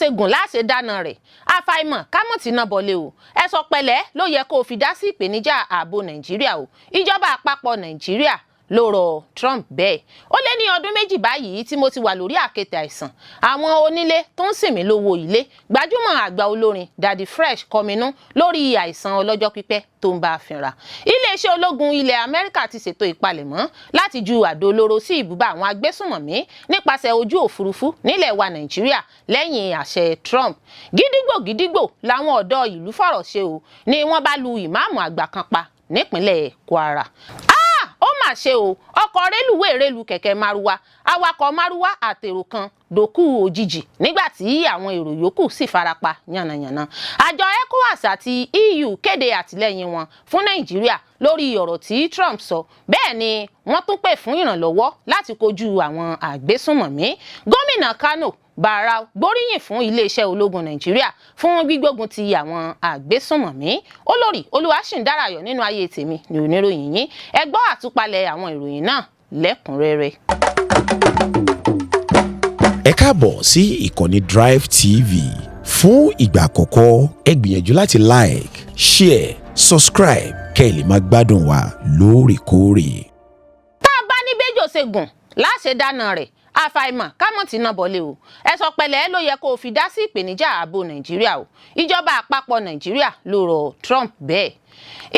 ṣe gùn láṣẹ dáná rẹ̀, àfàìmọ̀ kámọ̀tì náà bọ̀lẹ̀ o. Ẹ sọ pẹ̀lẹ́ ló yẹ kó o fi dá sí ìpèníjà ààbò Nàìjíríà o. Ìjọba àpapọ̀ Nàìjíríà ló rọ Trump bẹ́ẹ̀. Ó lé ní ọdún 2 báyìí tí mo ti wà lórí àkéte àìsàn, àwọn onílé tó ń sìn mí lówó ilé. Gbajúmọ̀ àgbà olórin Daddy Fresh kọminú lórí àìsàn ọlọ́jọ́ pípẹ́ tó ń bá a fínra. Iléeṣẹ́ ológun ilẹ̀ Amẹ́ríkà ti ṣètò ìpalẹ̀mọ́ láti ju àdó olóró sí ibùba àwọn agbésùnmọ̀mí nípasẹ̀ ojú òfurufú nílẹ̀ wa Nàìjíríà lẹ́yìn àṣẹ Trump. Gídígbò gídígbò làwọn ọ̀dọ́ ìlú fọ̀rọ̀ ṣe o, ni wọ́n bá lu ìmáàmù àgbà kan pa nípínlẹ̀ Kwara. Ó mà ṣe o, ọkọ̀ rélùwéè rélu kẹ̀kẹ́ márúwá, awakọ̀ márúwá àtèrò kan dòkú òjijì nígbà tí àwọn èrò yòókù sì farapa yànnàyànnà. Àjọ ECOWAS àti EU kéde àtìlẹ́yìn wọn fún Nàìjíríà lórí ọ̀rọ̀ tí Trump sọ. Bẹ́ẹ̀ ni wọ́n tún pè fún ìrànlọ́wọ́ láti kojú àwọn àgbésùnmọ̀mí. Gómìnà Kano Barau gbóríyìn fún iléeṣẹ́ ológun Nàìjíríà fún gbígbógun ti àwọn àgbésùnmọ̀mí. Olórí Olúwaṣìndárayọ̀ nínú ayé tèmi ní oníròyìn yín. Ẹ gbọ́ àtúpalẹ̀ àwọn ìròyìn náà lẹ́kùnrẹ́rẹ́. Ẹ káàbọ̀ sí ìkànnì Drive TV. Fún ìgbà àkọ́kọ́, ẹ gbìyànjú láti like, share, subscribe kẹ́ ẹ lè máa gbádùn wa lóòrèkóòrè. Tá a bá ní bẹ́jọ́ ṣe gùn láṣẹ dáná rẹ̀, àfàìmọ̀ kámọ̀tì náà bọ̀lẹ̀ o. Ẹ sọ pẹ̀lẹ́ ló yẹ kó o fi dá sí ìpèníjà ààbò Nàìjíríà o. Ìjọba àpapọ̀ Nàìjíríà ló rọ Trump bẹ́ẹ̀.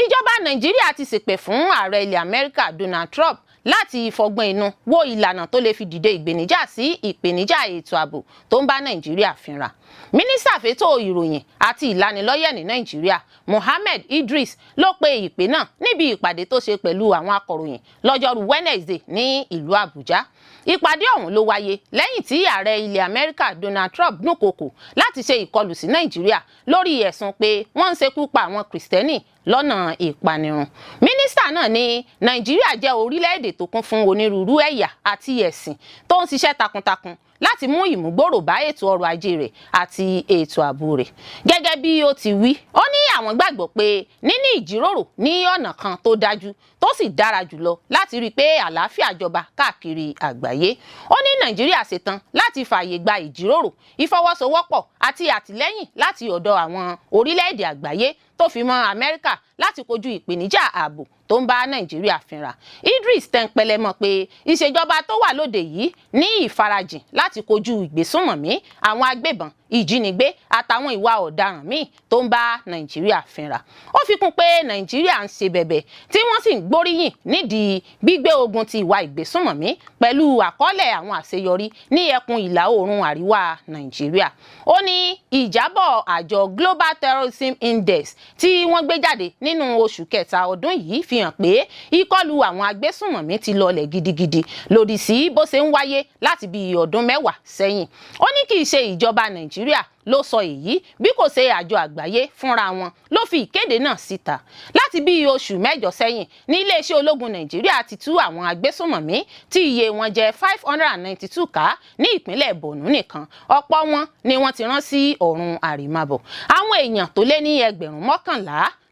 Ìjọba Nàìjíríà ti ṣèpè fún ààrẹ ilẹ̀ Amẹ́ríkà Donald Trump láti fọgbọ́n inú wo ìlànà tó lè fi dìde ìgbèníjà sí ìpèníjà ètò ààbò tó ń bá Nàìjíríà fínra. Mínísítà fétò ìròyìn àti ìlanilọ́yẹ̀ ní Nàìjíríà, Mohammed Idris, ló pe ìpè náà níbi ìpàdé tó ṣe pẹ̀lú àwọn akọ̀ròyìn lọ́jọ́rú Wednesday ní ìlú Àbújá. Ìpàdé ọ̀hún ló wáyé lẹ́yìn tí ààrẹ ilẹ̀ Amẹ́ríkà Donald Trump dúnkokò láti ṣe ìkọlù sí Nàìjíríà lórí ẹ̀sùn pé wọ́n ń ṣekú pa àwọn Kìrìsìtẹ́nì lọ́nà ìpanirun. Mínísítà náà ní Nàìjíríà jẹ́ orílẹ̀-èdè tó kún fún onírúurú ẹ̀yà àti ẹ̀sìn tó ń ṣiṣẹ́ takuntakun láti mú ìmúgbòrò bá ètò ọrọ̀ ajé rẹ̀ àti ètò ààbò rẹ̀. Gẹ́gẹ́ bí ó ti wí, ó ní àwọn gbàgbọ́ pé níní ìjíròrò ní ọ̀nà kan tó dájú tó sì dára jùlọ láti rí i pé àlàáfíà jọba káàkiri àgbáyé. Ó ní Nàìjíríà ṣetán láti fààyè gba ìjíròrò, ìfọwọ́sowọ́pọ̀ àti àtìlẹ́yìn láti ọ̀dọ̀ àwọn orílẹ̀-èdè àgbáyé tó fi mọ́ Amẹ́ríkà láti kojú ìpèníjà ààbò tó ń bá Nàìjíríà fínra. Idris tẹnpẹlẹ mọ́ pé ìṣèjọba tó wà lóde yìí ní ìfarajìn láti kojú ìgbésùnmọ̀mí, àwọn agbébọn, ìjínigbé àtàwọn ìwà ọ̀daràn míì tó ń bá Nàìjíríà fínra. Ó fi kún pé Nàìjíríà ń ṣe bẹ̀bẹ̀ tí wọ́n sì ń gbóríyìn nídìí gbígbé ogun ti ìwà ìgbésùnmọ̀mí pẹ̀lú àkọọ́lẹ̀ àwọn àṣeyọrí ní ẹkùn ìlà oòrùn àríwá Nàìjíríà. Ó ní ìjábọ̀ àjọ Global Terrorism Index tí wọ́n gbé jáde nínú oṣù kẹta ọdún yìí fi hàn pé ìkọlù àwọn agbésùnmọ̀mí ti lọlẹ̀ gidigidi lòdì sí bó ṣe ń wáyé láti bí ọdún 10 sẹ́yìn. Ó ní kì í ṣe ìjọba Nàìjíríà ló sọ èyí, bí kò ṣe àjọ àgbáyé fúnra wọn ló fi ìkéde náà síta. Láti bí oṣù 8 sẹ́yìn ní iléeṣẹ́ ológun Nàìjíríà ti tú àwọn agbésùnmọ̀mí tí iye wọn jẹ́ 592 ká ní ìpínlẹ̀ Borno nìkan. Ọ̀pọ̀ wọn ni wọ́n ti rán sí ọ̀run àrèmábọ̀. Àwọn èèyàn tó lé ní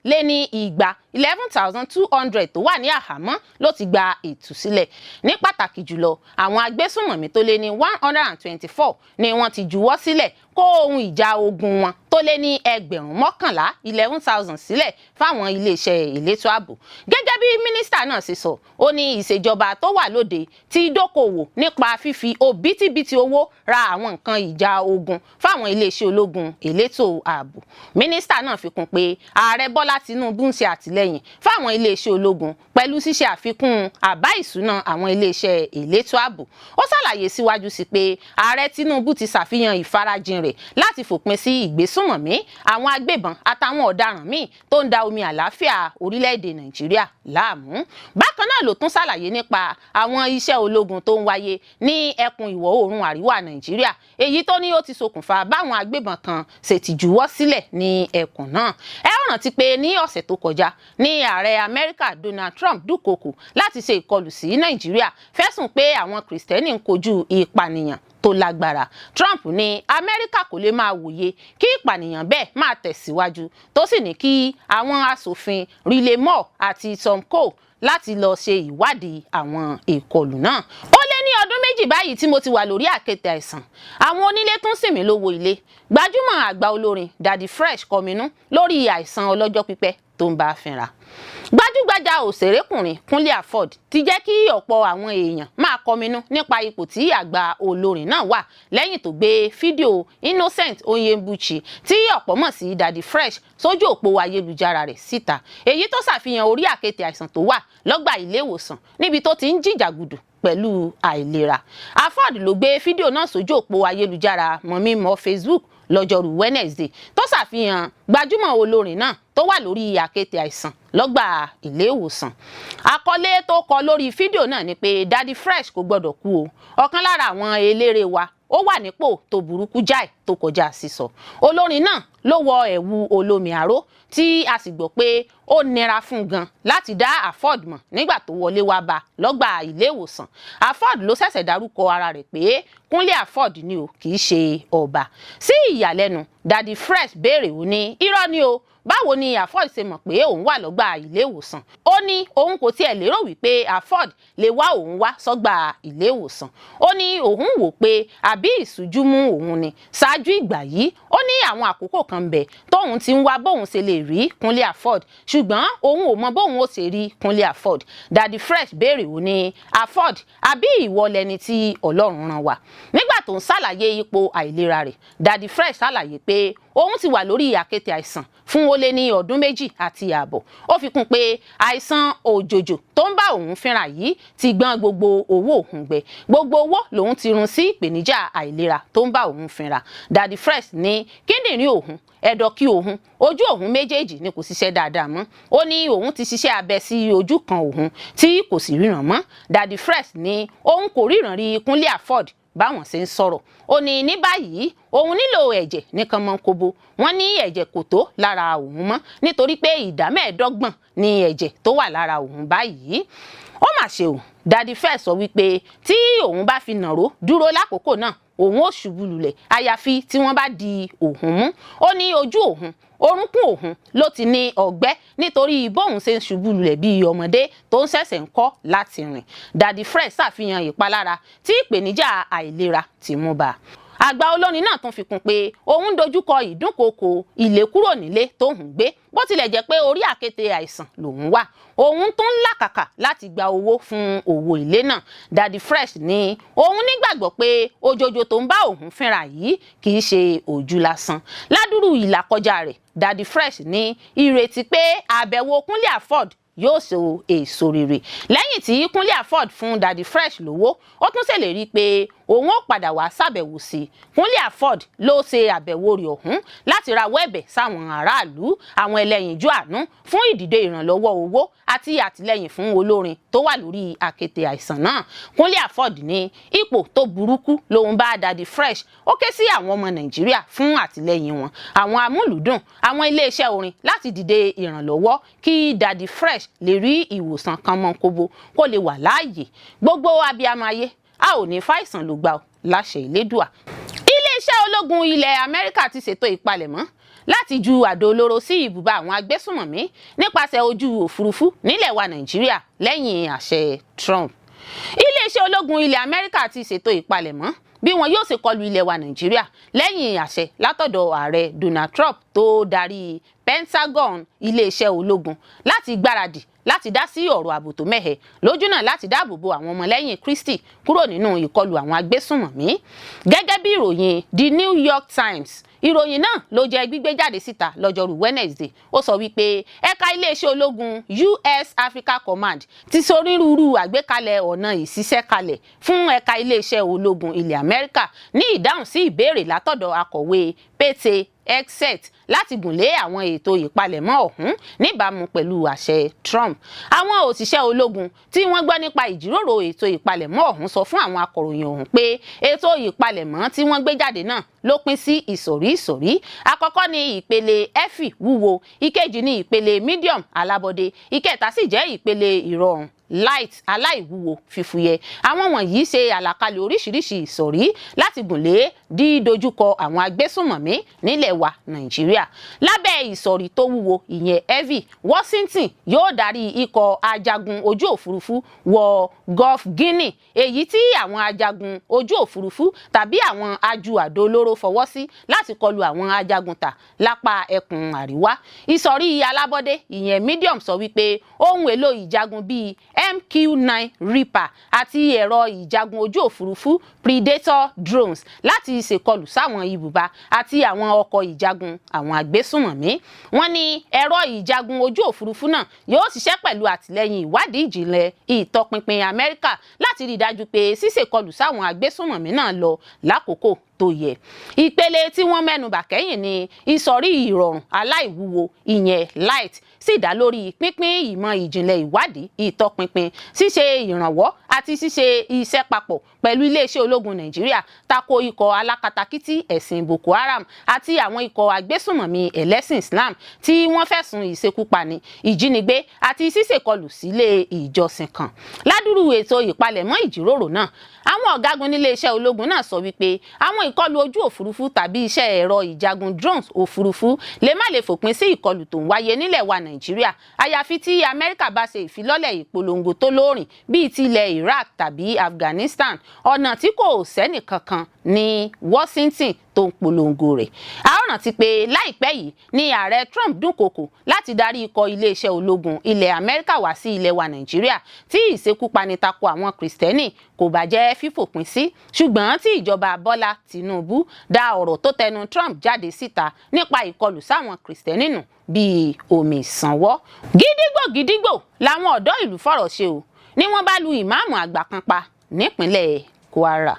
2,211, 11,200, tó wà ní àhámọ́ ló ti gba ìtúsílẹ̀. Ní pàtàkì jùlọ, àwọn agbésùnmọ̀mí tó lé ní 124 ni wọ́n ti juwọ́ sílẹ̀, kó ohun ìjà ogun wọn tó lé ní 11,000, 11,000, sílẹ̀ fáwọn iléeṣẹ́ elétò ààbò. Gẹ́gẹ́ bí mínísítà náà ṣe sọ, ó ní ìṣèjọba tó wà lóde ti dókòwò nípa fífi òbítíbitì owó ra àwọn nǹkan ìjà ogun fáwọn iléeṣẹ́ ológun elétò ààbò. Mínísítà náà fi kún pé ààrẹ Bọ́lá Tinubu ń ṣe àtìlẹ́yìn fáwọn iléeṣẹ́ ológun pẹ̀lú ṣíṣe àfikún àbá ìṣúná àwọn iléeṣẹ́ elétò ààbò. Ó ṣàlàyé síwájú sí pé ààrẹ Tinubu ti ṣàfihàn ìfarajìn rẹ̀ láti fòpin sí ìgbésùnmọ̀mí, àwọn agbébọn àtàwọn ọ̀daràn míì tó ń da omi àlàáfíà orílẹ̀-èdè Nàìjíríà láàmú. Bákan náà ló tún ṣàlàyé nípa àwọn iṣẹ́ ológun tó ń wáyé ní ẹkùn ìwọ̀ oòrùn àríwá Nàìjíríà, èyí tó ní ó ti ṣokùnfà báwọn agbébọn kan ṣe ti juwọ́ sílẹ̀ ní ẹkùn náà. Ẹ ó rántí pé ní ọ̀sẹ̀ tó kọjá ní ààrẹ Amẹ́ríkà Donald Trump dúnkokò láti ṣe ìkọlù sí Nàìjíríà, fẹ̀sùn pé àwọn Kìrìsìtẹ́nì ń kojú ìpànìyàn. tó lágbára. Trump ní Amẹ́ríkà kò lè máa wòye kí ìpànìyàn bẹ́ẹ̀ máa tẹ̀síwájú, tó sì ní kí àwọn aṣòfin Riley Moore àti Tom Cole láti lọ ṣe ìwádìí àwọn ìkọlù náà. Ó lé ní ọdún 2 báyìí tí mo ti wà lórí àkéte àìsàn, àwọn onílé tún sìn mí lówó ilé. Gbajúmọ̀ àgbà olórin Daddy Fresh kọminú lórí àìsàn ọlọ́jọ́ pípẹ́ tó ń bá a fínra. Gbajúgbajà òṣèrékùnrin Kúnlé Afod ti jẹ́ kí ọ̀pọ̀ àwọn èèyàn máa kọminú nípa ipò tí àgbà olórin náà wà lẹ́yìn tó gbé fídíò Innocent Onyebuchi tí ọ̀pọ̀ mọ̀ sí Daddy Fresh sójú òpó ayélujára rẹ̀ síta, èyí tó ṣàfihàn orí àkéte àìsàn tó wà lọ́gbà ilé ìwòsàn níbi tó ti ń jìjàgùdù pẹ̀lú àìlera. Afod ló gbé fídíò náà sójú òpó ayélujára mọ̀mímọ́ Facebook lọ́jọ́rú Wednesday, tó ṣàfihàn gbajúmọ̀ olórin náà tó wà lórí àkéte àìsàn lọ́gbà ilé ìwòsàn. Àkọlé tó kọ lórí fídíò náà ni pé Daddy Fresh kò gbọ́dọ̀ kú o, ọ̀kan lára àwọn eléré wa, ó wà nípò tó burúkú jáì tó kọjá sísọ. Olórin náà ló wọ ẹ̀wù olómi àró, tí a sì gbọ́ pé ó nira fún gan láti dá Afod mọ̀ nígbà tó wọlé wá bá lọ́gbà ilé ìwòsàn. Afod ló ṣẹ̀ṣẹ̀ dárúkọ ara rẹ̀ pé Kúnlé Afod ni o, kì í ṣe ọba. Sí ìyàlẹ́nu, Daddy Fresh béèrè, ó ní irọ́ ni o, báwo ni Afod ṣe mọ̀ pé òun wà lọ́gbà ilé ìwòsàn? Ó ní òun kò tiẹ̀ lérò wípé Afod lè wá òun wá sọ́gbà ilé ìwòsàn. Ó ní òun wò pé àbí ìṣújú mú òun ni ṣáájú ìgbà yìí. Ó ní àwọn àkókò kan bẹ̀ tóun ti ń wá bóun ṣe lè rí Kúnlé Afod, ṣùgbọ́n òun ò mọ bóun ó ṣe rí Kúnlé Afod. Daddy Fresh béèrè, ó ní Afod, àbí ìwọ lẹni tí Ọlọ́run rán wa? Nígbà tó ń ṣàlàyé ipò àìlera rẹ̀, Daddy Fresh ṣàlàyé pé òun ti wà lórí àkéte àìsàn fún ó lé ní ọdún 2.5. Ó fi kún pé àìsàn òjòjò tó ń bá òun fínra yìí ti gbọ́n gbogbo owó òun gbẹ, gbogbo owó lòun ti run sí ìpèníjà àìlera tó ń bá òun fínra. Daddy Fresh ní kíndìnrín òun, ẹ̀dọ̀kí òun, ojú òun méjèèjì ni kò ṣiṣẹ́ dáadáa mọ́. Ó ní òun ti ṣiṣẹ́ abẹ sí ojú kan òun tí kò sì ríran mọ́. Daddy Fresh ní òun kò ríran rí Kúnlé Afod báwọn ṣe ń sọ̀rọ̀. Ó ní ní báyìí òun nílò ẹ̀jẹ̀ nìkan mọ́ kóbó. Wọ́n ní ẹ̀jẹ̀ kò tó lára òun mọ́, nítorí pé 25% ní ẹ̀jẹ̀ tó wà lára òun báyìí. Ó mà ṣe o. Daddy Fresh sọ wípé tí òun bá fi nàró dúró lákòókò náà, òun ó ṣubú lulẹ̀, àyàfi tí wọ́n bá di òun mú. Ó ní ojú òun, orúnkún òun ló ti ní ọgbẹ́ nítorí bóun ṣe ń ṣubú lulẹ̀ bíi ọmọdé tó ń ṣẹ̀ṣẹ̀ ń kọ́ láti rìn. Daddy Fresh ṣàfihàn ìpalára tí ìpèníjà àìlera ti mú bá a. Àgbà olórin náà tún fi kún pé òun dojúkọ ìdúnkookò ilé kúrò nílé tóun gbé, bó tilẹ̀ jẹ́ pé orí àkéte àìsàn lòun wà, òun tún ń làkàkà láti gba owó fún owó ilé náà. Daddy Fresh ní òun nígbàgbọ́ pé òjòjò tó ń bá òun fínra yìí kì í ṣe ojú lásán. Ládùrú ìlàkọjá rẹ̀, Daddy Fresh ní ìrètí pé àbẹ̀wò Kúnlé Afod yóò so èso rere. Lẹ́yìn tí Kúnlé Afod fún Daddy Fresh lówó, ó tún ṣèlérí pé òun ó padà wá ṣàbẹ̀wò sí i. Kúnlé Afod ló ṣe àbẹ̀wò rẹ̀ ọ̀hún láti rawọ́ ẹ̀bẹ̀ sáwọn aráàlú, àwọn ẹlẹ́yinjú àánú fún ìdìde ìrànlọ́wọ́ owó àti àtìlẹ́yìn fún olórin tó wà lórí àkéte àìsàn náà. Kúnlé Afod ní ipò tó burúkú lòun bá Daddy Fresh. Ó ké sí àwọn ọmọ Nàìjíríà fún àtìlẹ́yìn wọn, àwọn amúlùúdùn, àwọn iléeṣẹ́ orin láti dìde ìrànlọ́wọ́ kí Daddy Fresh lè rí ìwòsàn kan mọ́ kóbó, kó lè wà láàyè. Gbogbo abiyamọ ayé, a ò ní fàìsàn ló gbà ó láṣẹ Ìlédùà. Iléeṣẹ́ ológun ilẹ̀ Amẹ́ríkà ti ṣètò ìpalẹ̀mọ́ láti ju àdó olóró sí ibùba àwọn agbésùmọ̀mí nípasẹ̀ ojú òfurufú nílẹ̀ wa Nàìjíríà lẹ́yìn àṣẹ Trump. Iléeṣẹ́ ológun ilẹ̀ Amẹ́ríkà ti ṣètò ìpalẹ̀mọ́ bí wọn yóò ṣe kọlu ilẹ̀ wa Nàìjíríà lẹ́yìn àṣẹ látọ̀dọ̀ ààrẹ Donald Trump tó darí Pentagon, iléeṣẹ́ ológun láti gbáradì láti dá sí ọ̀rọ̀ ààbò tó mẹ́hẹ̀ lójúnà láti dáàbò bo àwọn ọmọlẹ́yìn Kristi kúrò nínú ìkọlù àwọn agbésùnmọ̀mí, gẹ́gẹ́ bí ìròyìn The New York Times. Ìròyìn náà ló jẹ́ gbígbé jáde síta lọ́jọ́rú Wednesday. Ó sọ wípé ẹ̀ka iléeṣẹ́ ológun US Africa Command ti sonírúurú àgbékalẹ̀ ọ̀nà ìṣiṣẹ́ kalẹ̀ fún ẹ̀ka iléeṣẹ́ ológun ilẹ̀ Amẹ́ríkà ní ìdáhùn sí ìbéèrè látọ̀dọ̀ akọ̀wé Pete Hegseth láti gùnlé àwọn ètò ìpalẹ̀mọ́ ọ̀hún níbàámu pẹ̀lú àṣẹ Trump. Àwọn òṣìṣẹ́ ológun tí wọ́n gbọ́ nípa ìjíròrò ètò ìpalẹ̀mọ́ ọ̀hún sọ fún àwọn akọ̀ròyìn ọ̀hún pé ètò ìpalẹ̀mọ́ tí wọ́n gbé jáde náà ló pín sí ìsọ̀rí ìsọ̀rí. Àkọ́kọ́ ní ìpele heavy, wúwo, ìkejì ní ìpele medium, alábọ́dé, ìkẹta sì jẹ́ ìpele ìrọ̀rùn. Light, aláìwúwo fífúyẹ́. Àwọn wọ̀nyí ṣe àlàkalẹ̀ oríṣiríṣi ìsọ̀rí láti gùnlé dídojúkọ àwọn agbésùnmọ̀mí nílẹ̀ wa Nàìjíríà. Lábẹ́ ìsọ̀rí tó wúwo, ìyẹn heavy, Washington yóò darí ikọ̀ ajagun ojú òfurufú wọ Gulf Guinea, èyí tí àwọn ajagun ojú òfurufú tàbí àwọn aju àdó olóró fọwọ́ sí láti kọlu àwọn ajagunta lápá ẹkùn àríwá. Ìsọ̀rí alábọ́dé, ìyẹn medium, sọ wípé ohun èlò ìjagun bíi MQ-9 Reaper àti ẹ̀rọ ìjagun ojú òfurufú Predator drones láti ṣèkọlù sáwọn ibùba àti àwọn ọkọ̀ ìjagun àwọn agbésùnmọ̀mí. Wọ́n ní ẹ̀rọ ìjagun ojú òfurufú náà yóò ṣiṣẹ́ pẹ̀lú àtìlẹ́yìn ìwádìí ìjìnlẹ̀ ìtọpinpin Amẹ́ríkà láti rí i dájú pé ṣíṣèkọlù sáwọn agbésùnmọ̀mí náà lọ lákòókò tó yẹ. Ìpele tí wọ́n mẹ́nubà kẹ́yìn ní ìsọ̀rí ìrọ̀rùn aláìwúwo, ìyẹn light, sì dá lórí pínpín ìmọ̀ ìjìnlẹ̀ ìwádìí ìtọpinpin, ṣíṣe ìrànwọ́ àti ṣíṣe iṣẹ́ papọ̀ pẹ̀lú iléeṣẹ́ ológun Nàìjíríà tako ikọ̀ alákatakítí ẹ̀sìn Boko Haram àti àwọn ikọ̀ agbésùnmọ̀mí ẹlẹ́sìn Islam tí wọ́n fẹ̀sùn ìṣekúpani, ìjínigbé àti ṣíṣèkọlù sílé ìjọsìn kan. Ládùrú ètò ìpalẹ̀mọ́ ìjíròrò náà, àwọn ọ̀gágun níléeṣẹ́ ológun náà sọ wípé àwọn ìkọlù ojú òfurufú tàbí iṣẹ́ ẹ̀rọ ìjagun drones òfurufú lè má lè fòpin sí ìkọlù tó ń wáyé nílẹ̀ wa Nàìjíríà, àyàfi tí Amẹ́ríkà bá ṣe ìfilọ́lẹ̀ ìpolongo tó lóòrìn bíi ti ilẹ̀ Iraq tàbí Afghanistan, ọ̀nà tí kò sẹ́nì kankan ní Washington tó ń polongo rẹ̀. A ó rántí pé láìpẹ́ yìí ni ààrẹ Trump dúnkokò láti darí ikọ̀ iléeṣẹ́ ológun ilẹ̀ Amẹ́ríkà wá sí ilẹ̀ wa Nàìjíríà tí ìṣekúpani tako àwọn Kìrìsìtẹ́nì kò bá jẹ́ fífòpin sí, ṣùgbọ́n tí ìjọba Bọ́lá Tinubu dá ọ̀rọ̀ tó tẹnu Trump jáde síta nípa ìkọlù sáwọn Kìrìsìtẹ́nì nù bíi omi ìsanwó. Gídígbò gídígbò làwọn ọ̀dọ́ ìlú fọ̀rọ̀ ṣe o, ni wọ́n bá lu ìmáàmù àgbà kan pa nípínlẹ̀ Kwara.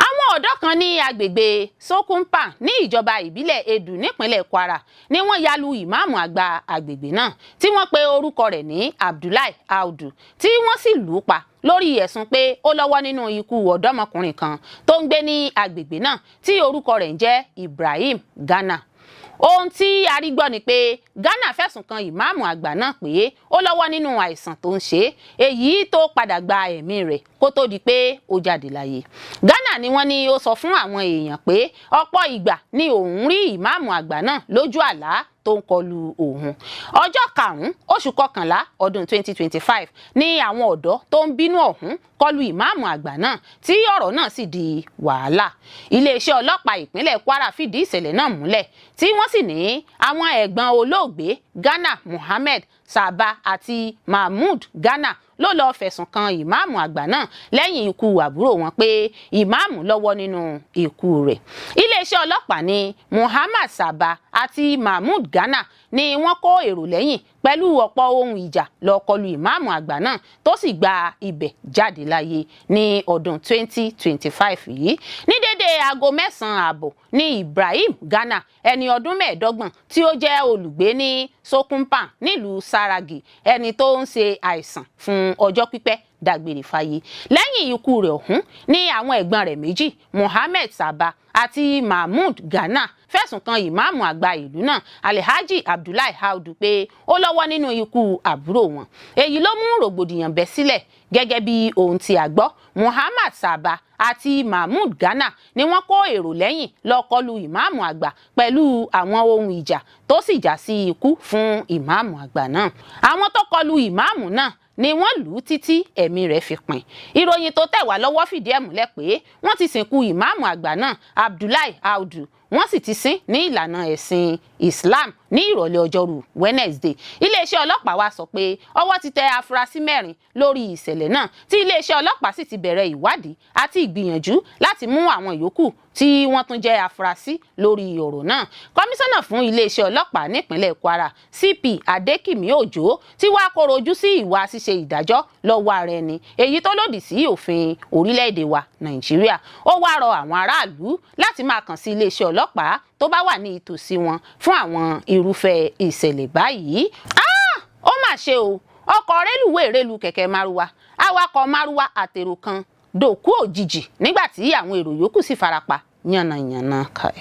Àwọn ọ̀dọ́ kan ní agbègbè Sokumpa ní ìjọba ìbílẹ̀ Edu nípínlẹ̀ Kwara ni wọ́n ya lu ìmáàmù àgbà agbègbè náà tí wọ́n pe orúkọ rẹ̀ ní Abdullahi Audu, tí wọ́n sì lù ú pa lórí ẹ̀sùn pé ó lọ́wọ́ nínú ikú ọ̀dọ́mọkùnrin kan tó ń gbé ní agbègbè náà tí orúkọ rẹ̀ ń jẹ́ Ibrahim Gana. Ohun tí a rí gbọ́ ni pé Ghana fẹ̀sùn kan ìmáàmù àgbà náà pé ó lọ́wọ́ nínú àìsàn tó ń ṣe é, èyí tó padà gba ẹ̀mí rẹ̀ kó tó di pé ó jáde láyé. Ghana ni wọ́n ní ó sọ fún àwọn èèyàn pé ọ̀pọ̀ ìgbà ni òun rí ìmáàmù àgbà náà lójú àlá tó ń kọlu òun. Ọjọ́ 5 oṣù kọkànlá ọdún 2025 ní àwọn ọ̀dọ́ tó ń bínú ọ̀hún kọlu ìmáàmù àgbà náà, tí ọ̀rọ̀ náà sì di wàhálà. Iléeṣẹ́ ọlọ́pàá ìpínlẹ̀ Kwara fìdí ìṣẹ̀lẹ̀ náà múlẹ̀, tí wọ́n sì ní àwọn ẹ̀gbọ́n olóògbé Ghana, Muhammed Saba àti Mahmood Ghana, ló lọ́ọ́ fẹ̀sùn kan ìmáàmù àgbà náà lẹ́yìn ikú àbúrò wọn pé ìmáàmù lọ́wọ́ nínú ikú rẹ̀. Iléeṣẹ́ ọlọ́pàá ní Muhammad Saba àti Mahmood Ghana ni wọ́n kó èrò lẹ́yìn pẹ̀lú ọ̀pọ̀ ohun ìjà lọ kọlu ìmáàmù àgbà náà, tó sì gba ibẹ̀ jáde láyé ní ọdún 2025 yìí. Ní dédé aago 9:30 ní Ibrahim Ghana, ẹni ọdún 25, tí ó jẹ́ olùgbé ní Sokumpa nílùú Saragi, ẹni tó ń ṣe àìsàn fún ọjọ́ pípẹ́, dágbére fáyé. Lẹ́yìn ikú rẹ̀ ọ̀hún ní àwọn ẹ̀gbọ́n rẹ̀ méjì, Mohammed Saba àti Mahmood Ghana, fẹ̀sùn kan ìmáàmù àgbà ìlú náà, Alhaji Abdullahi Audu, pé ó lọ́wọ́ nínú ikú àbúrò wọn. Èyí ló mú rògbòdìyàn bẹ́ sílẹ̀. Gẹ́gẹ́ bí ohun tí a gbọ́, Muhammad Saba àti Mahmood Ghana ni wọ́n kó èrò lẹ́yìn lọ kọlu ìmáàmù àgbà pẹ̀lú àwọn ohun ìjà, tó sì já sí ikú fún ìmáàmù àgbà náà. Àwọn tó kọlu ìmáàmù náà ni wọ́n lù ú títí ẹ̀mí rẹ̀ fi pin. Ìròyìn tó tẹ̀ wá lọ́wọ́ fìdí ẹ̀ múlẹ̀ pé wọ́n ti sìnkú ìmáàmù àgbà náà, Abdullahi Audu, wọ́n sì ti sin ní ìlànà ẹ̀sìn Islam ní ìrọ̀lẹ́ ọjọ́rú Wednesday. Iléeṣẹ́ ọlọ́pàá wa sọ pé ọwọ́ ti tẹ afurasí mẹ́rin lórí ìṣẹ̀lẹ̀ náà, tí iléeṣẹ́ ọlọ́pàá sì ti bẹ̀rẹ̀ ìwádìí àti ìgbìyànjú láti mú àwọn yòókù tí wọ́n tún jẹ́ afurasí lórí ọ̀rọ̀ náà. Kọmíṣánná fún iléeṣẹ́ ọlọ́pàá nípínlẹ̀ Kwara, CP Adékìmí Òjó, tí wàá kọ̀rọ̀ ojú sí ìwà ṣíṣe ìdájọ́ lọ́wọ́ ara ẹni, èyí tó lòdì sí òfin orílẹ̀-èdè wa Nàìjíríà. Ó wáá rọ àwọn aráàlú láti máa kàn sí iléeṣẹ́ ọlọ́pàá tó bá wà ní ìtòsí wọn fún àwọn irúfẹ́ ìṣẹ̀lẹ̀ báyìí. Ó mà ṣe o, ọkọ̀ rélùwéè rélu kẹ̀kẹ́ márúwá, awakọ̀ márúwá àtèrò kan dòkú òjijì nígbà tí àwọn èrò yòókù sì farapa yànnàyànnà kai.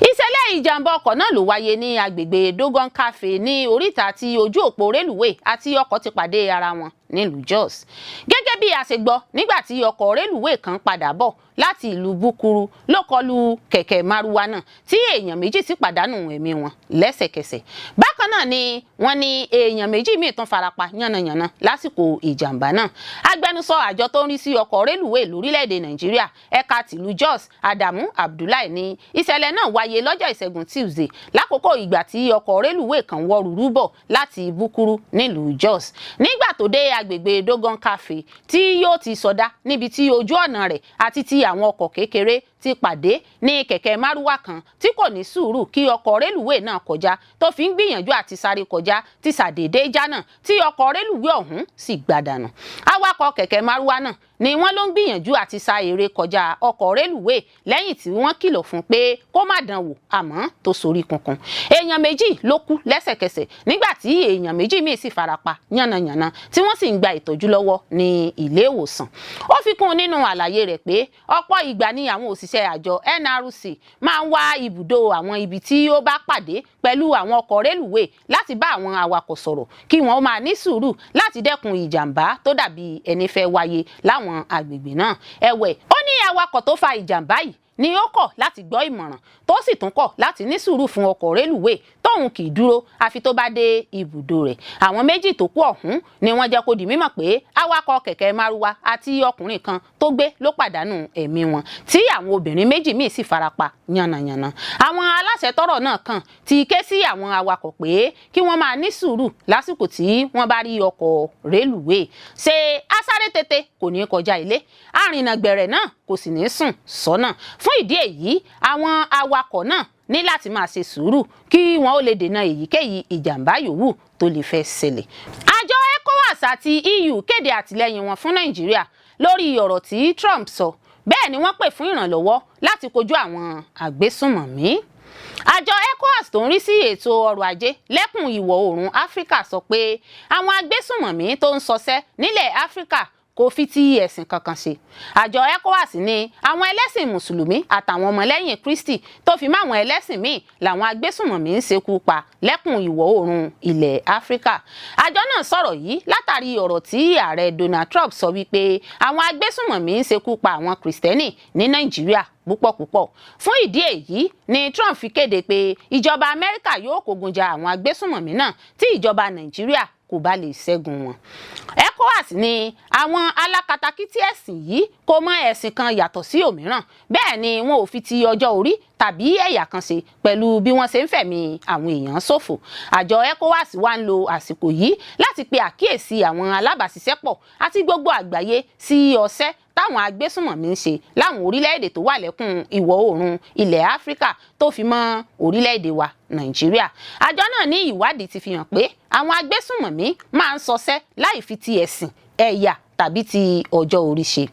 Ìṣẹ̀lẹ̀ ìjàmbá ọkọ̀ náà ló wáyé ní agbègbè Dogon Cafe ní oríta tí ojú òpó rélùwéè àti ọkọ̀ ti pàdé ara wọn. nílùú Jos. Gẹ́gẹ́ bí a ṣe gbọ́, nígbà tí ọkọ̀ rélùwé kan padà bọ̀ láti ìlú Búkúrú ló kọlu kẹ̀kẹ́ márúwá náà, tí èèyàn 2 sì pàdánù ẹ̀mí wọn lẹ́sẹ̀kẹsẹ̀. Bákan náà ni wọ́n ní èèyàn 2 míì tún farapa yánnayànna lásìkò ìjàmbá náà. Agbẹnusọ àjọ tó ń rí sí ọkọ̀ rélùwé lórílẹ̀‐èdè Nàìjíríà ẹ̀ka tìlú Jos, Adamu Abdullahi, ní ìṣẹ̀lẹ̀ náà wáyé lọ́jọ́ Ìṣẹ́gun Tuesday lákòókò ìgbà tí ọkọ̀ rélùwé kan wọ́ rúrú bọ̀ láti Búkúrú nílùú Jos. Nígbà tó dé agbègbè Dogon Cafe tí yóò ti sọdá, níbi tí ojú ọ̀nà rẹ̀ àti ti àwọn ọkọ̀ kékeré ti pàdé, ní kẹ̀kẹ́ márúwá kan tí kò ní sùúrù kí ọkọ̀ rélùwé náà kọjá tó fi ń gbìyànjú àti sáré kọjá ti ṣàdédé jánà, tí ọkọ̀ rélùwé ọ̀hún sì gbàdànù. Awakọ̀ kẹ̀kẹ́ márúwá náà ni wọ́n ló ń gbìyànjú àti sa eré kọjá ọkọ̀ rélùwé lẹ́yìn tí wọ́n kìlọ̀ fún pé kó má dán wò, àmọ́ tó sorí kunkun. Èèyàn 2 ló kú lẹ́sẹ̀kẹsẹ̀, nígbà tí èèyàn 2 míì sì farapa yánnayànna tí wọ́n sì ń gba ìtọ́jú lọ́wọ́ ní ilé ìwòsàn. Ó fi kún un nínú àlàyé rẹ̀ pé ọ̀pọ̀ ìgbà ni àwọn òṣìṣẹ́ àjọ NRC máa ń wá ibùdó àwọn ibi tí ó bá pàdé pẹ̀lú àwọn ọkọ̀ rélùwé láti bá àwọn awakọ̀ sọ̀rọ̀ kí wọ́n máa ní sùúrù láti dẹ́kun ìjàmbá tó dàbí ẹni fẹ́ wáyé láwọn agbègbè náà. Ẹ̀wẹ̀, ó ní awakọ̀ tó fa ìjàmbá yìí ni ó kọ̀ láti gbọ́ ìmọ̀ràn, tó sì tún kọ̀ láti ní sùúrù fún ọkọ̀ rélùwé tóun kì í dúró àfi tó bá dé ibùdó rẹ̀. Àwọn 2 tó kú ọ̀hún ni wọ́n jẹ́ kó di mímọ̀ pé awakọ̀ kẹ̀kẹ́ márúwá àti ọkùnrin kan tó gbé ló pàdánù ẹ̀mí wọn, tí àwọn obìnrin 2 míì sì farapa yánnayànna. Àwọn aláṣẹ tọ́rọ̀ náà kàn ti ké sí àwọn awakọ̀ pé kí wọ́n máa ní sùúrù lásìkò tí wọ́n bá rí ọkọ̀ rélùwé. Ṣe asáré tètè kò ní kọjá ilé, arìnàgbẹ̀rẹ̀ náà kò sì ní sùn sọ́nà. Fún ìdí èyí, àwọn awakọ̀ náà ní láti máa ṣe sùúrù kí wọn ó lè dènà èyíkéyìí ìjàmbá yòówù tó lè fẹ́ ṣẹlẹ̀. Àjọ ECOWAS àti EU kéde àtìlẹ́yìn wọn fún Nàìjíríà lórí ọ̀rọ̀ tí Trump sọ. Bẹ́ẹ̀ ni wọ́n pè fún ìrànlọ́wọ́ láti kojú àwọn àgbésùnmọ̀mí. Àjọ ECOWAS tó ń rí sí ètò ọrọ̀ ajé lẹ́kùn ìwọ̀ oòrùn Áfíríkà sọ pé àwọn agbésùnmọ̀mí tó ń ṣọṣẹ́ nílẹ̀ Áfíríkà kò fi ti ẹ̀sìn kankan ṣe. Àjọ ECOWAS ní àwọn ẹlẹ́sìn mùsùlùmí àtàwọn ọmọlẹ́yìn Kristi tó fi máwọn ẹlẹ́sìn míì làwọn agbésùnmọ̀mí ń ṣekú pa lẹ́kùn ìwọ̀ oòrùn ilẹ̀ Áfíríkà. Àjọ náà sọ̀rọ̀ yìí látàrí ọ̀rọ̀ tí ààrẹ Donald Trump sọ wípé àwọn agbésùnmọ̀mí ń ṣekú pa àwọn Kristẹni ní Nàìjíríà púpọ̀ púpọ̀. Fún ìdí èyí ni Trump fi kéde pé ìjọba Amẹ́ríkà yóò kógun ja àwọn agbésùnmọ̀mí náà tí ìjọba Nàìjíríà kò bá lè ṣẹ́gun wọn. ECOWAS ní àwọn alákatakítí ẹ̀sìn yìí kò mọ ẹ̀sìn kan yàtọ̀ sí òmíràn, bẹ́ẹ̀ ni wọn ò fi ti ọjọ́ orí tàbí ẹ̀yà kan ṣe pẹ̀lú bí wọ́n ṣe ń fẹ̀mí àwọn èèyàn ṣòfò. Àjọ ECOWAS wá ń lo àsìkò yìí láti pe àkíyèsí àwọn alábàáṣiṣẹ́pọ̀ àti gbogbo àgbáyé sí ọṣẹ́ táwọn agbésùnmọ̀mí ń ṣe láwọn orílẹ̀-èdè tó wà lẹ́kùn ìwọ̀ oòrùn ilẹ̀ Áfíríkà tó fi mọ́ orílẹ̀-èdè wa Nàìjíríà. Àjọ náà ní ìwádìí ti fi hàn pé àwọn agbésùnmọ̀mí máa ń ṣọṣẹ́ láì fi ti ẹ̀sìn, ẹ̀yà tàbí ti ọjọ́ orí ṣe.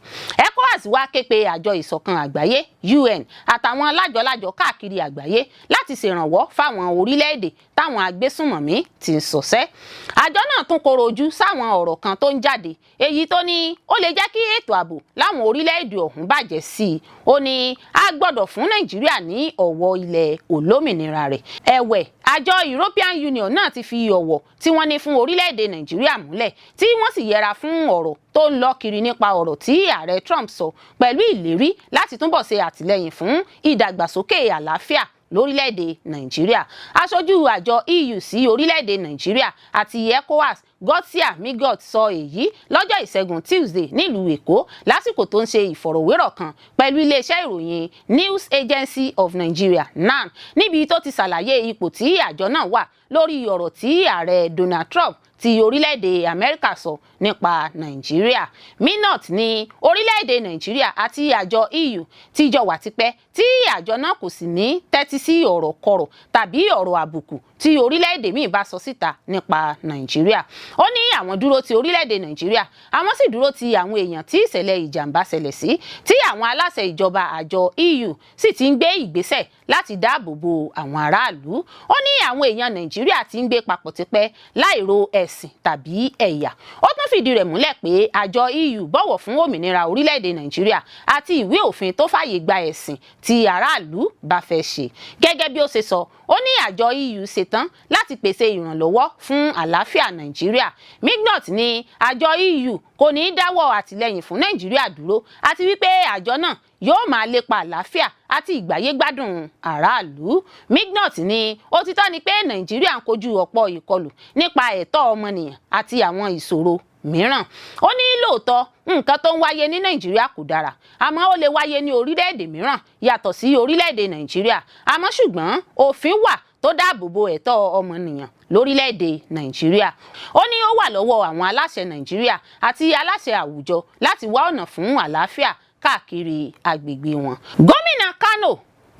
ECOWAS wá ké pe àjọ ìṣọ̀kan àgbáyé UN àtàwọn lájọlájọ káàkiri àgbáyé láti ṣèrànwọ́ fáwọn orílẹ̀-èdè táwọn agbésùnmọ̀mí ti ń ṣọṣẹ́. Àjọ náà tún koro ojú sáwọn ọ̀rọ̀ kan tó ń jáde, èyí tó ní ó lè jẹ́ kí ètò ààbò láwọn orílẹ̀-èdè ọ̀hún bàjẹ́ sí i. Ó ní a gbọ́dọ̀ fún Nàìjíríà ní ọ̀wọ̀ ilẹ̀ olómìnira rẹ̀. Ẹ̀wẹ̀, àjọ European Union náà ti fi ọ̀wọ̀ tí wọ́n ní fún orílẹ̀-èdè Nàìjíríà múlẹ̀, tí wọ́n sì yẹra fún ọ̀rọ̀ tó ń lọ kiri nípa ọ̀rọ̀ tí ààrẹ Trump sọ, pẹ̀lú ìlérí láti túbọ̀ ṣe àtìlẹ́yìn fún ìdàgbàsókè àlàáfíà lórílẹ̀‐èdè Nàìjíríà. Aṣojú àjọ EU sí orílẹ̀‐èdè Nàìjíríà àti ECOWAS, Gosia Migot, sọ èyí lọ́jọ́ Ìṣẹ́gun Tuesday nílùú Èkó lásìkò tó ń ṣe ìfọ̀rọ̀wérọ̀ kan pẹ̀lú iléeṣẹ́ ìròyìn News Agency of Nigeria, NAN, níbi tó ti ṣàlàyé ipò tí àjọ náà wà lórí ọ̀rọ̀ tí ààrẹ Donald Trump ti orílẹ̀-èdè Amẹ́ríkà sọ nípa Nàìjíríà. Minot ní orílẹ̀-èdè Nàìjíríà àti àjọ EU ti jọ wà tipẹ́, tí àjọ náà kò sì ní tẹ́tí sí ọ̀rọ̀ kọ̀rọ̀ tàbí ọ̀rọ̀ àbùkù tí orílẹ̀-èdè míì bá sọ síta nípa Nàìjíríà. Ó ní àwọn dúró ti orílẹ̀-èdè Nàìjíríà, àwọn sì dúró ti àwọn èèyàn tí ìṣẹ̀lẹ̀ ìjàmbá ṣẹlẹ̀ sí, tí àwọn aláṣẹ ìjọba àjọ EU sì ti ń gbé ìgbésẹ̀ láti dáàbò bo àwọn aráàlú. Ó ní àwọn èèyàn Nàìjíríà ti ń gbé papọ̀ tipẹ́ láìro ẹ̀sìn tàbí ẹ̀yà. Ó tún fìdí rẹ̀ múlẹ̀ pé àjọ EU bọ̀wọ̀ fún òmìnira orílẹ̀-èdè Nàìjíríà àti ìwé òfin tó fàyè gba ẹ̀sìn tí aráàlú bá fẹ́ ṣe. Gẹ́gẹ́ bí ó ṣe sọ, ó ní àjọ EU ṣetán láti pèsè ìrànlọ́wọ́ fún àlàáfíà Nàìjíríà. Nàìjíríà. Mignotte ní àjọ EU kò ní í dáwọ́ àtìlẹ́yìn fún Nàìjíríà dúró, àti wípé àjọ náà yóò máa lépa àlàáfíà àti ìgbáyégbádùn aráàlú. Mignotte ní òtítọ́ ni pé Nàìjíríà ń kojú ọ̀pọ̀ ìkọlù nípa ẹ̀tọ́ ọmọnìyàn àti àwọn ìṣòro mìíràn. Ó ní lóòótọ́, nǹkan tó ń wáyé ní Nàìjíríà kò dára, àmọ́ ó lè wáyé ní orílẹ̀-èdè mìíràn yàtọ̀ sí orílẹ̀-èdè Nàìjíríà, àmọ́ ṣùgbọ́n òfin wà tó dáàbò bo ẹ̀tọ́ ọmọnìyàn lórílẹ̀-èdè Nàìjíríà. Ó ní ó wà lọ́wọ́ àwọn aláṣẹ Nàìjíríà àti aláṣẹ àwùjọ láti wá ọ̀nà fún àlàáfíà káàkiri agbègbè wọn. Gómìnà Kano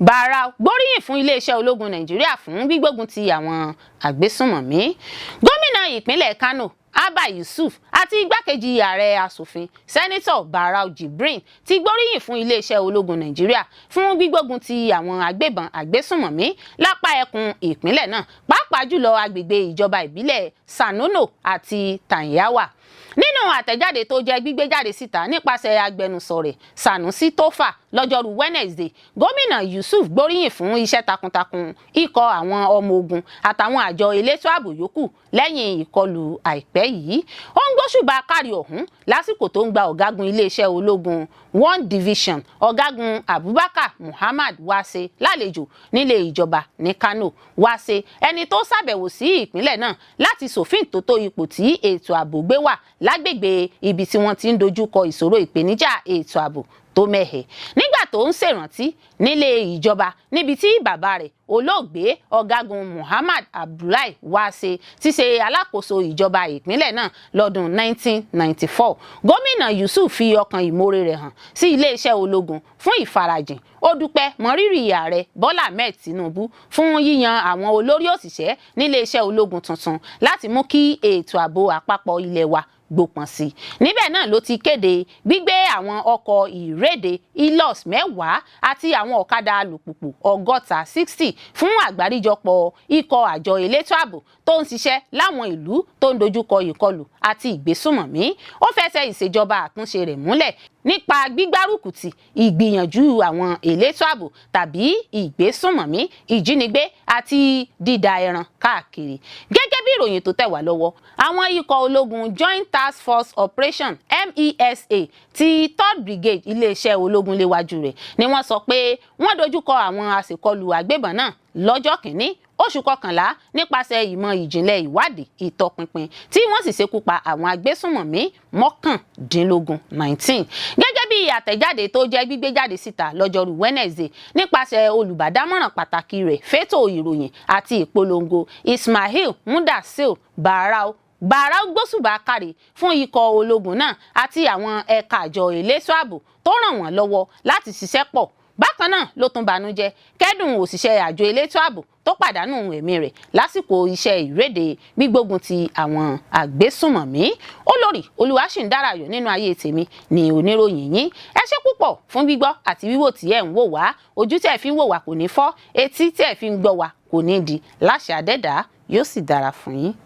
Barau gbóríyìn fún iléeṣẹ́ ológun Nàìjíríà fún gbígbógun ti àwọn àgbésùnmọ̀mí. Gómìnà ìpínlẹ̀ Kano Abba Yusuf àti igbákejì ààrẹ asòfin, Senator Barau Jibrin, ti gbóríyìn fún iléeṣẹ́ ológun Nàìjíríà fún gbígbógun ti àwọn agbébọn àgbésùnmọ̀mí lápá ẹkùn ìpínlẹ̀ náà, pàápàá jùlọ agbègbè ìjọba ìbílẹ̀ Sanono àti Tsanyawa. Nínú àtẹ̀jáde tó jẹ́ gbígbé jáde síta nípasẹ̀ agbẹnusọ rẹ̀, Sanusi Tofa, lọ́jọ́rú Wednesday, gómìnà Yusuf gbóríyìn fún iṣẹ́ takuntakun ikọ̀ àwọn ọmọ ogun àtàwọn àjọ elétò ààbò yòókù lẹ́yìn ìkọlù àìpẹ́ yìí. Ó ń gbóṣùbà kárí ọ̀hún lásìkò tó ń gba ọ̀gágun iléeṣẹ́ ológun One Division, Ọ̀gágun Abubakar Muhammad Wase, lálejò nílé ìjọba ní Kano. Wase, ẹni tó ṣàbẹ̀wò sí ìpínlẹ̀ náà láti ṣòfin tótó ipò tí ètò ààbò gbé wà lágbègbè ibi tí wọ́n ti ń dojú kọ ìṣòro ìpèníjà ètò ààbò tó mẹ́hẹ̀. Nígbà tó ń ṣèrántí nílé ìjọba níbi tí bàbá rẹ̀, olóògbé Ọ̀gágun Muhammad Abdullahi Wase, ti ṣe alákòóso ìjọba ìpínlẹ̀ náà lọ́dún 1994, gómìnà Yusuf fi ọkàn ìmoore rẹ̀ hàn sí iléeṣẹ́ ológun fún ìfarajìn. Ó dúpẹ́ mọrírì Ààrẹ Bọ́lá Ahmed Tinubu fún yíyan àwọn olórí òṣìṣẹ́ níléeṣẹ́ ológun tuntun láti mú kí ètò ààbò àpapọ̀ ilé wa gbópọn sí i. Níbẹ̀ náà ló ti kéde gbígbé àwọn ọkọ̀ ìréde Hilux 10 àti àwọn ọ̀kadà alùpùpù 60, 60, fún àgbáríjọpọ̀ ikọ̀ àjọ elétò ààbò tó ń ṣiṣẹ́ láwọn ìlú tó ń dojúkọ ìkọlù àti ìgbésùnmọ̀mí. Ó fẹsẹ̀ ìṣèjọba àtúnṣe rẹ̀ múlẹ̀ nípa gbígbárùkù ti ìgbìyànjú àwọn elétò ààbò tàbí ìgbésùnmọ̀mí, ìjínigbé àti dídá ẹran káàkiri. Gẹ́gẹ́ bí ìròyìn tó tẹ̀ wá lọ́wọ́, àwọn ikọ̀ ológun Joint Task Force Operation MESA ti Third Brigade iléeṣẹ́ ológun léwájú rẹ̀ ni wọ́n sọ pé wọ́n dojúkọ àwọn àṣekọlù agbébọn náà lọ́jọ́ 1 oṣù kọkànlá nípasẹ̀ ìmọ̀ ìjìnlẹ̀ ìwádìí ìtọpinpin, tí wọ́n sì ṣekú pa àwọn agbésùnmọ̀mí 19, 19. Gẹ́gẹ́ bí àtẹ̀jáde tó jẹ́ gbígbé jáde síta lọ́jọ́rú Wednesday nípasẹ̀ olùbádámọ̀ràn pàtàkì rẹ̀ fétò ìròyìn àti ìpolongo, Ismail Mudasir Barau, Barau gbóṣùbà káre fún ikọ̀ ológun náà àti àwọn ẹ̀ka àjọ elétò ààbò tó ràn wọ́n lọ́wọ́ láti ṣiṣẹ́ pọ̀. Bákan náà ló tún banújẹ́ kẹ́dùn òṣìṣẹ́ àjọ elétò ààbò tó pàdánù ẹ̀mí rẹ̀ lásìkò iṣẹ́ ìréde gbígbógun ti àwọn àgbésùnmọ̀mí. Olórí Olúwaṣìndárayọ̀ nínú ayé tèmi ní oníròyìn yín. Ẹ ṣé púpọ̀ fún gbígbọ́ àti wíwò tí ẹ̀ ń wò wá. Ojú tí ẹ̀ fi ń wò wá kò ní fọ́, etí tí ẹ̀ fi ń gbọ́ wá kò ní di. Láṣẹ Adẹ́dàá, yóò sì dára fún yín.